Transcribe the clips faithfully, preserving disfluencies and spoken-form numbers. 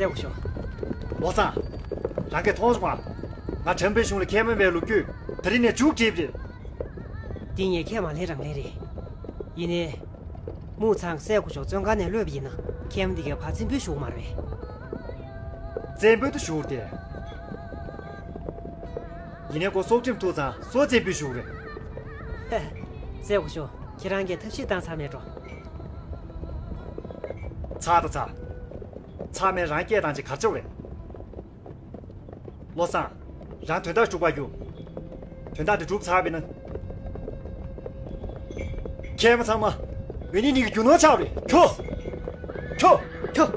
ལྟ་བུ་ཤོག་བློ་བཟང་། རང་གིས་མཐོང་སོང་ང་། ང་ཁྲམ་པའི་གཞུང་ལ་མཁལ་མ་བའི་ལོ་རྒྱུས་དེ་རིང་ནས་མཇུག་སྒྲིལ་བ་རེད། འདི་ངས་ཁས་མ་ལེན་རང་ལེན་རེད། ཡིན་ནའི། མུའུ་ཚང་གིས་སྲས་སྐུ་ཞབས་བཙོན་ཁང་ནས་གློད་པ་ཡིན་ན་མཁལ་མ་འདི་གའི་བར་བཙན་པོ་ཞུ་གི་མ་རེད་པས། བཙན་པོ་དུ་ཞུ་སྟེ། ཡིན་ནའི་ཁོ་སྲོག་ཁྲིམས་ཐུག་ཙང་སྲོག་བཙན་པོ་ཞུ་གི་རེད། ཧེ། སྲས་སྐུ་ཞབས་ཁྱེད་རང་གིས་ཐབས་ཤེས་བཏང་ཚར་མེད་འགྲོ། ཚར་དང་ཚར། ཚང་མས་རང་སྐད་བཏང་བྱས་གར་ཆོག་རེད། བློ་བཟང་། རང་དོན་དག་ཞུ་བར་རྒྱུགས། དོན་དག་དེ་གྲུབ་ཚར་བས་ན། མཁལ་མ་ཚང་མ་འོས་ནི་ནི་གི་རྒྱུ་ནོར་ཆགས་རེད། ཁྱོ། ཁྱོ། ཁྱོ།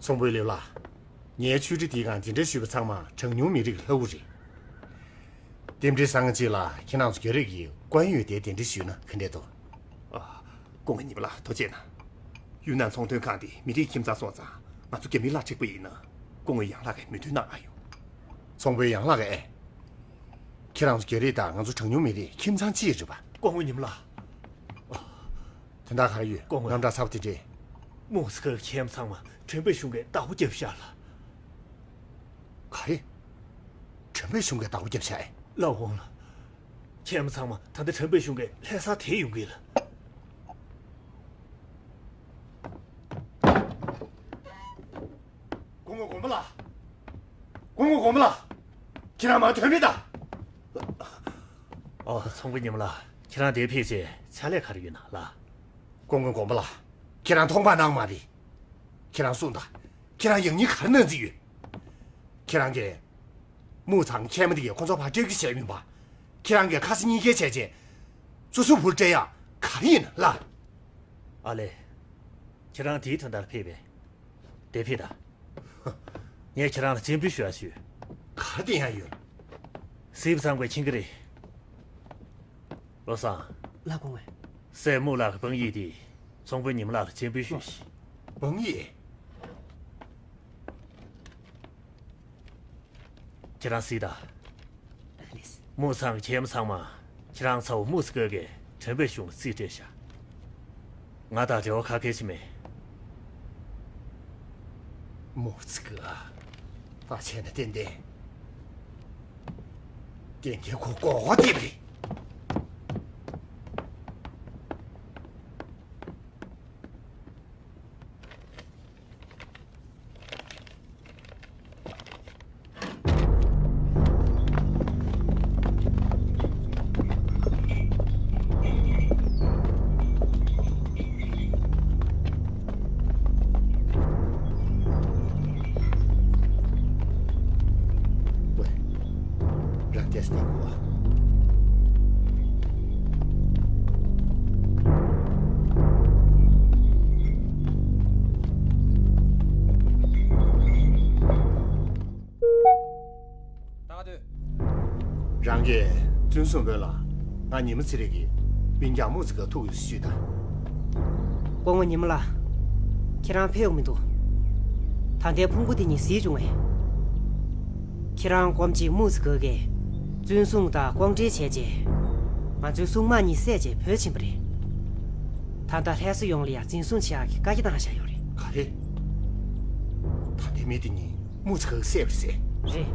ཚོང་དཔོན་ལེའུ་ལགས། ངའི་ཆོས་ཁྲི་འདིའི་སྒང་གདན་འདྲེན་ཞུས་པ་ཚང་མ་གྲངས་ཉུང་མི་རིགས་ལྷ་སྐུ་རེད། རྟེན་འབྲེལ་བཟང་ངན་ཅིག་ལ་ཁྱེད་རང་ཚོ་རྒྱ་རིགས་ཀྱི་དཀོན་ཡོད་དེ་གདན་འདྲེན་ཞུས་ན་ག་འདྲས་འདུག་ཨ། སྐུ་ངོ་ཉི་མ་ལགས་ཐུགས་རྗེ་གནང་། ཡུན་ནན་ཚོང་དོན་ཁང་འདི་མི་རིགས་ཁྱིམ་ཚང་སོང་ཙང་ང་ཚོ་རྒྱ་མི་ལ་འགྲིག་པ་ཡིན་ན་སྐུ་ངོ་ཡང་ལགས་ཀྱིས་མོས་མཐུན་གནང་ཨ་ཡོང་། ཚོང་དཔོན་ཡང་ལགས་ཀྱིས། ཁྱེད་རང་ཚོ་རྒྱ་རིགས་དང་ང་ཚོ་གྲངས་ཉུང་མི་རིགས་ཁྱིམ་ཚང་གཅིག་རེད་པ། སྐུ་ངོ་ཉི་མ་ལགས། དོན་དག་ག་རེ་ཡོད། སྐུ་ངོ། རྣམ་གྲངས་ཚ་པོ་དེ་འདྲས། མུའུ་ཙི་ཁེ་གི་ཁྱིམ་ཚང་མ་ཁྲོན་པའི་གཞུང་གིས་བདག་པོ་བརྒྱབ་ཤག་ལགས། ག་རེ། ཁྲོན་པའི་གཞུང་གིས་བདག་པོ་བརྒྱབ་ཤག་ཨེ། ལགས་འོང་ལགས། ཁྱིམ་ཚང་མ་ད་ལྟ་ཁྲོན་པའི་གཞུང་གི་ལྷ་སར་དེད་ཡོང་གི་ལགས། སྐུ་ངོ་དགོན་པ་ལགས། སྐུ་ངོ་དགོན་པ་ལགས། ཁྱེད་རང་མར་ཐོན་མི་དང་། ཨོ། ཚོང་དཔོན་ཉི་མ་ལགས། ཁྱེད་རང་འདིར་ཕེབས་བྱས་ཕྱག་ལས་ག་རེ་ཡོད་ན་ལགས། སྐུ་ངོ་དགོན་པ་ལགས། ཁྱེད་རང་མཐོང་པ་གནང་མ་རེད། ཁྱེད་རང་གསུངས་དང་། ཁྱེད་རང་ཡང་སྙིང་ག་རེ་གནང་རྩིས་ཡོད། ཁྱེད་རང་གིས། མུའུ་ཚང་མཁལ་མ་འདི་གས་ཁོ་ཚོ་ཕར་སྤྲད་རྒྱུ་བྱས་ཡིན་པ། ཁྱེད་རང་གིས་ཁ་ས་གཉིས་ཀའི་བྱས་རྗེས། སོ་སོ་བུར་སྤྲད་ཡག་ག་རེ་ཡིན་ལ། ཨ་ལེ། ཁྱེད་རང་དེའི་དོན་དག་ལ་ཕེབས་པས། དེ་ཕེབས་དང་། ངས་ཁྱེད་རང་ལ་སྤྱན་འབུལ་ཞུ་ཡག་ཞུས། ག་རེ་དེ་ཡང་ཡོད། སྲིད་པ་ཚང་གིས་མཁྱེན་གྱི་རེད། བློ་བཟང་། ལགས་སྐུ་ངོ། སྲས་མུའུ་ལགས་ཀྱི་དཔང་ཡིག་དེ་ཚོང་དཔོན་ཉི་མ་ལགས་ལ་སྤྱན་འབུལ་ཞུས་ཤིག་དཔང་ཡིག་ཁྱེད་རང་གཟིགས་དང་། ལེས། མུའུ་ཚང་གི་ཁྱིམ་ཚང་མ་ཁྱེད་རང་ཚ་བོ་མུའུ་ཙི་ཁེ་གིས་ཁྲོན་པའི་གཞུང་ལ་རྩིས་སྤྲད་ཤག་ང་དང་འབྲེལ་བ་ག་གེ་ཅིག་མེད། མུའུ་ཙི་ཁེ། ད་བྱས་ན་ཏན་ཏན། ཏན་ཏན་ཁོ་མགོ་སྐོར་རྒྱབ་རེད། ཝེ། རང་ཏེས་ནི་གོ་བ། རང་གིས་བཙོན་སྲུང་དཔོན་ལ་ང་ཉི་མ་ཚེ་རིང་གི་སྤུན་ཀྱག་མུའུ་ཙི་ཁེ་ཐུག་ཡོད་ཞུས་དང་། སྐུ་ངོ་ཉི་མ་ལགས། ཁྱེད་རང་ཕེབས་ཡོང་མི་འདུག་ད་ལྟའི་ཕུང་པོ་དེ་གཉིས་གཟིགས་བྱུང་ངས། ཁྱེད་རང་དགོང་གཅིག་མུའུ་ཙི་ཁེ་གིས་བཙོན་སྲུང་དང་དབང་ཁྲལ་བྱས་རྗེས། ང་ཚོའི་སྲུང་དམག་གཉིས་བསད་རྗེས་བྲོས་ཕྱིན་པ་རེད། ད་ལྟ་ལྷ་ས་ཡོངས་ལ་ཡང་འཛིན་བཟུང་བྱེད་ཡག་གི་བཀའ་རྒྱ་བཏང་བཞག་ཡོད་རེད། ག་རེ། ད་ལྟའི་མི་དེ་གཉིས་མུའུ་ཙི་ཁེ་གིས་བསད་པ་རེད་ཟེར། རེད།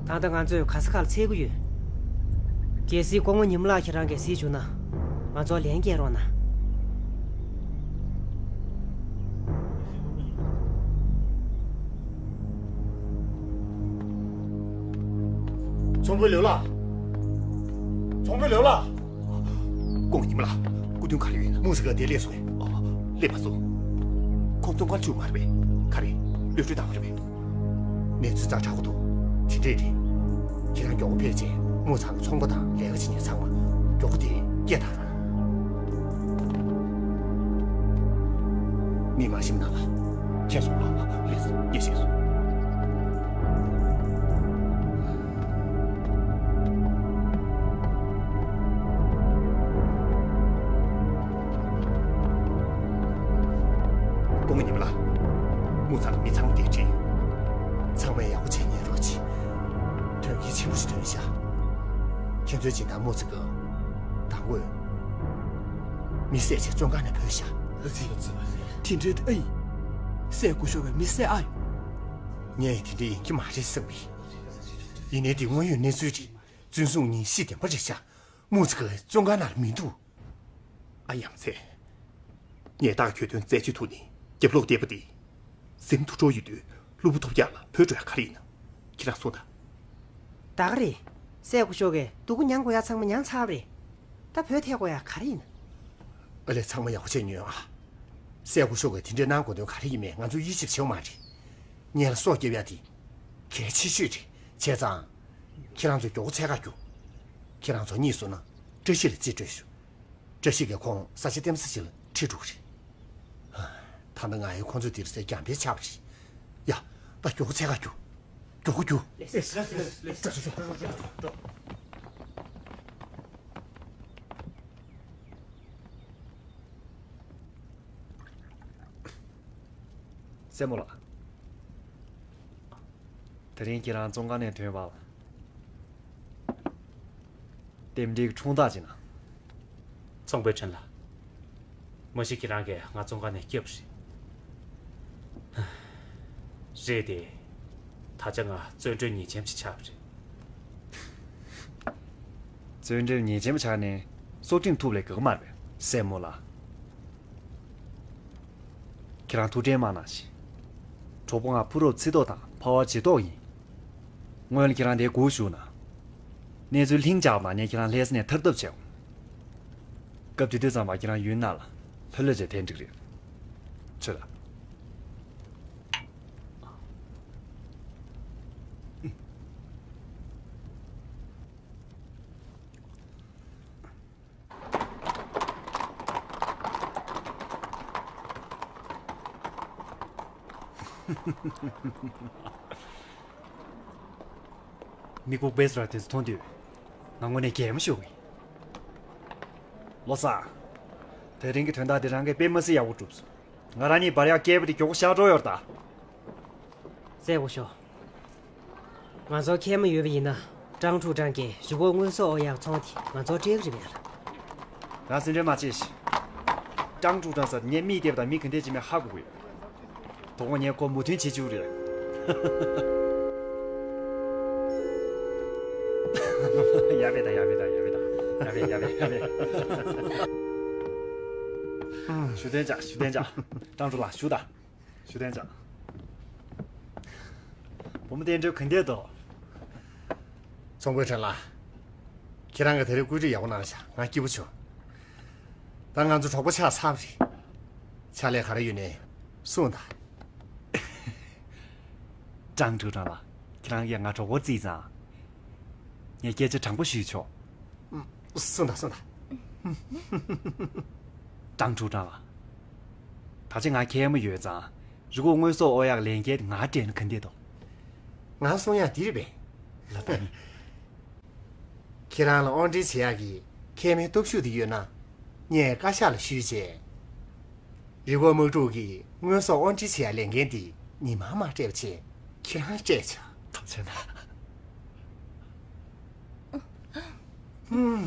ད་ལྟ་ང་ཚོས་ག་ས་ག་ལ་འཚོལ་གྱི་ཡོད། གལ་སྲིད་སྐུ་ངོ་ཉི་མ་ལགས་ཁྱེད་རང་གིས་གཟིགས་བྱུང་ན། ང་ཚོར་ལན་སྐྱེལ་རོགས་གནང་། ཚོང་དཔོན་ལེའུ་ལགས། ཚོང་དཔོན་ལེའུ་ལགས། སྐུ་ངོ་ཉི་མ་ལགས། སྐུ་མདུན་ག་རེ་ཡོད་ན། མུའུ་ཙི་ཁེ་དེར་སླེབས་སོང་ངས། ཨ། སླེབས་མ་སོང་། ཁོང་བཙོན་ཁང་བཅུག་མ་རེད་པས། ག་རེ། གློད་གྲོལ་བཏང་བ་རེད་པས། གནས་ཚུལ་ཛ་དྲག་པོ་འདུག་དེ་འདྲས་རེད། ཁྱེད་རང་མགྱོགས་པོ་ཕེབས་རྗེས་མུའུ་ཚང་གི་ཚོང་པ་དང་ལས་ཀ་བྱེད་མཁན་ཚང་མ་མགྱོགས་པོ་དེར་སྐད་བཏང་རོགས། མི་མང་ཞིག་ནང་ལ། མཁྱེན་སོང་ལགས། ལགས་སོ། ངས་ཤེས་སོང་། སྐུ་ངོ་ཉི་མ་ལགས། མུའུ་ཚང་གི་མི་ཚང་མ་འདིར་ཁྲིད་ཡོད། ཚང་མས་ཡག་པོ་བྱས་ཉན་རོགས་གྱིས། དོན་རྐྱེན་ཆེན་པོ་ཞིག་ཐོན་ཤག་ཁྱེད་ཚོའི་སྦྱིན་བདག་མུའུ་ཙི་ཁེ་དང་པོས། མི་བསད་བྱས་བཙོན་ཁང་ནས་བུད་ཤག་དེ་འདྲའི་ཨ་ཡིན། སྲས་སྐུ་ཞབས་པས་མི་བསད་ཨ་ཡོད། ངས་དེ་འདྲའི་ཡིན་གྱི་མ་རེད་བསམ་གི། ཡིན་ནའི་དེ་དངོས་ཡོད་གནས་ཚུལ་རེད། བཙོན་སྲུང་གཉིས་ཤི་བདེན་པ་རེད་ཤག་མུ་ཙི་ཀ་བཙོན་ཁང་ནང་ལ་མི་འདུག་ཨ་ཡ་མཚན། ངས་ད་གྱོད་དོན་རྩད་གཅོད་ཐུབ་ནས་རྒྱབ་ལོག་བསྡད་པ་དེ། སེམས་སྡུག་གྲོགས་ཡོད་དུས་གློ་བུར་ཐོབ་རྒྱག་ལ་བུད་འགྲོ་ཡ་ག་རེ་ཡིན་ན། ཁྱེད་རང་གསུངས་དང་། ད་ག་རེད། སྲས་སྐུ་ཞབས་ཀྱིས་སྡུག་པོ་མྱང་དགོས་ཡ་ཚང་མ་མྱངས་ཚར་བ་རེད། ད་བུད་ཐལ་དགོས་ཡ་ག་རེ་ཡིན་ན། ཨ་ལས། ཚང་མ་ཡག་པོ་བྱས་ཉོན་ཨ། སྲས་སྐུ་ཞབས་ཀྱིས་དེ་འདྲའི་གནང་དགོས་དོན་ག་རེ་ཡིན་མིན་ང་ཚོས་དབྱེ་ཞིབ་བྱེད་དགོས་མ་རེད། ངེད་ལ་སྲོག་སྐྱོབ་ཡ་དེ་གལ་ཆེ་ཤོས་རེད། བྱས་ཙང་ཁྱེད་རང་ཚོས་མགྱོགས་པོ་འཚོལ་ག་རྒྱུགས། ཁྱེད་རང་ཚོ་གཉིས་སོང་ན་བཀྲ་ཤིས་ལ་རྩིས་སྤྲོད་ཤོག་བཀྲ་ཤིས་ཀྱིས་ཁོང་ས་ཆ་ལྟེམ་ས་ཞིག་ལ་ཁྲིད་འགྲོ་གི་རེད། ད་ལྟ་ང་ཡིས་ཁོང་ཚོ་འདིར་སའི་རྒྱང་འཕེན་ཆགས་པ་རེད། ཡ། ད་མགྱོགས་པོ་འཚོལ་ག་རྒྱུགས། མགྱོགས་པོ་རྒྱུགས། སྲས་མོ་ལགས། དེ་རིང་ཁྱེད་རང་བཙོན་ཁང་ནས་ཐོན་པ་ལ། རྟེན་འབྲེལ་གྱི་འཁྲུངས་རྟགས་ཅིག་གནང་། ཚོང་དཔོན་ཁྲིན་ལགས། མ་གཞི་ཁྱེད་རང་གིས་ང་བཙོན་ཁང་ནས་སྐྱོབ་པ་རེད། རེད་དེ། ད་ཆ་ང་བཙོན་གྲོལ་ཉེས་ཅན་ཅིག་ཆགས་པ་རེད། བཙོན་གྲོལ་ཉེས་ཅན་ཆགས་ནས་སྲོག་ཁྲིམས་ཐུག་ལས་དགོས་ཀྱི་མ་རེད། སྲས་མོ་ལགས། ཁྱེད་རང་ཐུགས་ཁྲལ་མ་གནང་ཞིག་གྲོགས་པོ་ང་ཕུ་རབ་ཚེ་ཏོག་དང་ཕ་བ་རྗེ་ཏོག་ཡིན། སྔོན་ལ་ཁྱེད་རང་དེར་སྒུག་བཞུགས་ན། གནས་ཚུལ་ལྷིང་འཇགས་པ་དང་ངས་ཁྱེད་རང་ལྷ་ས་ནས་ཐར་ཐབས་བྱས་འོང་། སྐབས་དེ་དུས་ཙམ་པ་ཁྱེད་རང་ཡུལ་ནང་ལ་ལྷོད་ལྷོད་བྱས་ཐལ་འགྲིག་རེད། ཆོད་ལ། མི་ལྐོག་པས་ར་དེ་ཚོ་མཐོང་དུས། ང་དངོས་གནས་གད་མོ་ཤོར་གི། བློ་བཟང་། དེ་རིང་གི་དོན་དག་འདི་རང་གིས་དཔེ་མི་སྲིད་ཡག་པོ་བསྒྲུབས་སོང་། ང་རང་གཉིས་བར་ཡག་སྐྱེས་པ་དེ་མགྱོགས་པོ་ཤར་འགྲོ་ཡོད་ད། སྲས་སྐུ་ཞབས། ང་ཚོར་མཁལ་མ་ཡོད་པ་ཡིན་ན། ཀྲང་ཀྲུའུ་ཀྲང་གིས་རི་བོ་དངོས་ཟོག་ཨོ་ཡག་ཚོང་དེ་ང་ཚོར་སྤྲད་ཀྱི་རེད་པས། རང་སེམས་ཁྲལ་མ་བྱེད་ཤིག་ཀྲང་ཀྲུའུ་ཀྲང་ཟེར་ངས་མིག་བལྟས་པ་དང་མི་ག་འདྲས་ཅིག་མིན་ཧ་གོ་གི་ཡོད། དོ་དགོང་ངས་ཁོ་མོས་མཐུན་བྱེད་བཅུག་རེད། ཡ་བེ་ད་ཡ་བེ་ད་ཡ་བེ་ད་ཡ་བེ་ཡ་བེ་ཡ་བེ། ཞུ་དན་ཅག་ཞུ་དན་ཅག་ཀྲང་ཀྲུའུ་ལགས་ཞུ་ད། ཞུ་དན་ཅག་བུ་མོ་བསྟན་སྒྲོལ་ག་འདྲས་འདུག་ཚོང་དཔོན་ཁྲིན་ལགས། ཁྱེད་རང་གིས་དེ་རིང་བཀོད་སྒྲིག་ཡག་པོ་གནང་ཤག་ང་སྐྱིད་པོ་བྱུང་། ད་ང་ཚོ་གྲོགས་པོ་ཆགས་ཚར་བ་རེད། ཕྱག་ལས་ག་རེ་ཡོད་ནའི་གསུངས་དང་། ཀྲང་ཀྲུའུ་ཀྲང་ལགས། ཁྱེད་རང་གིས་ང་གྲོགས་པོ་བརྩིས་ཙང་། ངས་སྐད་ཆ་དྲང་པོ་ཞུས་ཆོག་གསུངས་དང་གསུངས་དང་། ཀྲང་ཀྲུའུ་ཀྲང་ལགས། ད་ཆ་ང་མཁལ་མ་ཡོད་ཙང་རི་ཁུག་དངོས་ཟོག་ཨོ་ཡག་ལས་འགན་ང་སྤྲད་ན་ག་འདྲས་འདུག་ང་གསུང་ཡག་འདི་རེད་པས། ལགས་པ་ནི། ཁྱེད་རང་ལ་དབང་འབྲེལ་བྱེད་ཡག་གི་མཁལ་མའི་སྟོབས་ཤུགས་དེ་ཡོད་ན། ངས་བཀའ་ཤག་ལ་ཞུས་བྱས། རི་བོ་དམག་འཁྲུག་གི་དངོས་ཟོག་དབང་འབྲེལ་བྱེད་ཡག་ལས་འགན་དེ་ཉི་མ་མ་སྤྲད་པ་བྱས་ཁྱེད་རང་སྤྲད་བྱ། ཐམས་ཅད་ན། ཧུམ།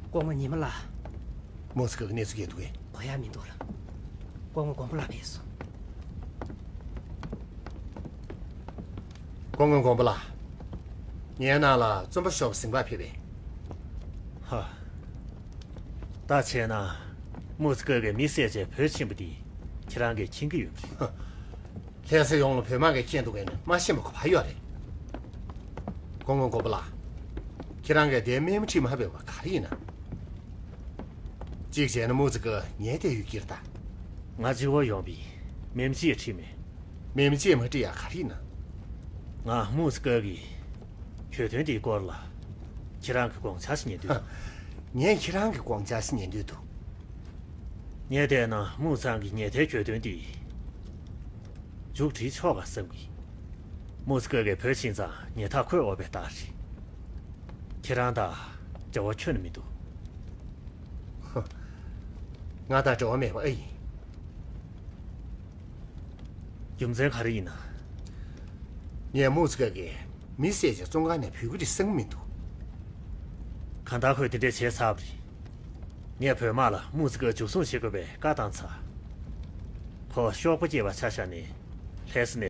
སྐུ་ངོ་ཉི་མ་ལགས། མུ་ཙི་ཀ་གི་གནས་ཚུལ་ག་འདྲ་འདུག་གས། གོ་ཡག་མི་འདུག་ལགས། སྐུ་ངོ་མགོན་པོ་ལགས་ཕེབས་སོང་། སྐུ་ངོ་མགོན་པོ་ལགས། ངའི་ནང་ལ་བཙོན་པ་ཤོབ་ཟིང་པ་ཕེབས་པས། ཧ། ད་བྱས་ན། མུ་ཙི་ཀ་གིས་མི་བསད་བྱས་བུད་ཕྱིན་པ་འདི་ཁྱེད་རང་གིས་མཁྱེན་གྱི་ཡོད་པ་རེད། ལྷ་ས་ཡོངས་ལ་བོད་དམག་གིས་ཁྱེར་འདུག་གས་ནི་མ་ཤེས་པ་ག་པར་ཡོད་རེད། སྐུ་ངོ་མགོན་པོ་ལགས། ཁྱེད་རང་གིས་དེའི་རྨས་མ་ཁྲིད་མ་ཕེབས་པ་ག་རེ་ཡིན་ན། གཅིག་བྱས་ན་མུ་ཙི་ཀ་ངའི་ལྟེ་བའི་ཀིར་ད། ང་གཅིག་པོ་ཡོང་པས་རྨས་མ་གཅིག་ཁྲིད་མེད། རྨས་མ་གཅིག་མ་ཁྲིད་ཡག་ག་རེ་ཡིན་ན། ང་མུ་ཙི་ཀ་གི་གྱོད་དོན་དེའི་སྐོར་ལ་ཁྱེད་རང་གི་དགོངས་འཆར་ཞིག་ཉན་འདོད་འདུག་ངས་ཁྱེད་རང་གི་དགོངས་འཆར་ཞིག་ཉན་འདོད་འདུག་ངས་བལྟས་ན་མུ་ཚང་གི་ཉེས་མཐའི་གྱོད་དོན་འདི་མཇུག་སྒྲིལ་ཆོག་ག་བསམ་གི། མུ་ཙི་ཀ་གིས་བུད་ཕྱིན་ཙང་ཉེས་ཐག་ཁོས་འོག་པའི་རྟགས་རེད། ཁྱེད་རང་དང་འབྲེལ་བ་ཁྱོན་ནས་མི་འདུག་ཧ། ང་དང་འབྲེལ་བ་མེད་པ་ཨེ་ཡིན། རྒྱུ་མཚན་ག་རེ་ཡིན་ན། ངས་མུ་ཙི་ཀ་གིས་མི་བསད་བྱས་བཙོན་ཁང་ནས་བུད་ཀྱི་རེད་བསམ་གྱི་མི་འདུག་གང་ལྟར་ཁོས་དེ་འདྲས་བྱས་ཚར་བ་རེད། ངས་བོད་དམག་ལ་དམུ་ཙི་ཀ་འཇུག་སྲུང་བྱེད་དགོས་པའི་བཀའ་བཏང་ཚར། ཁོ་གཤོག་པ་སྐྱེས་པ་ཆ་བཞག་ནས་ལྷས་སུ་གནས།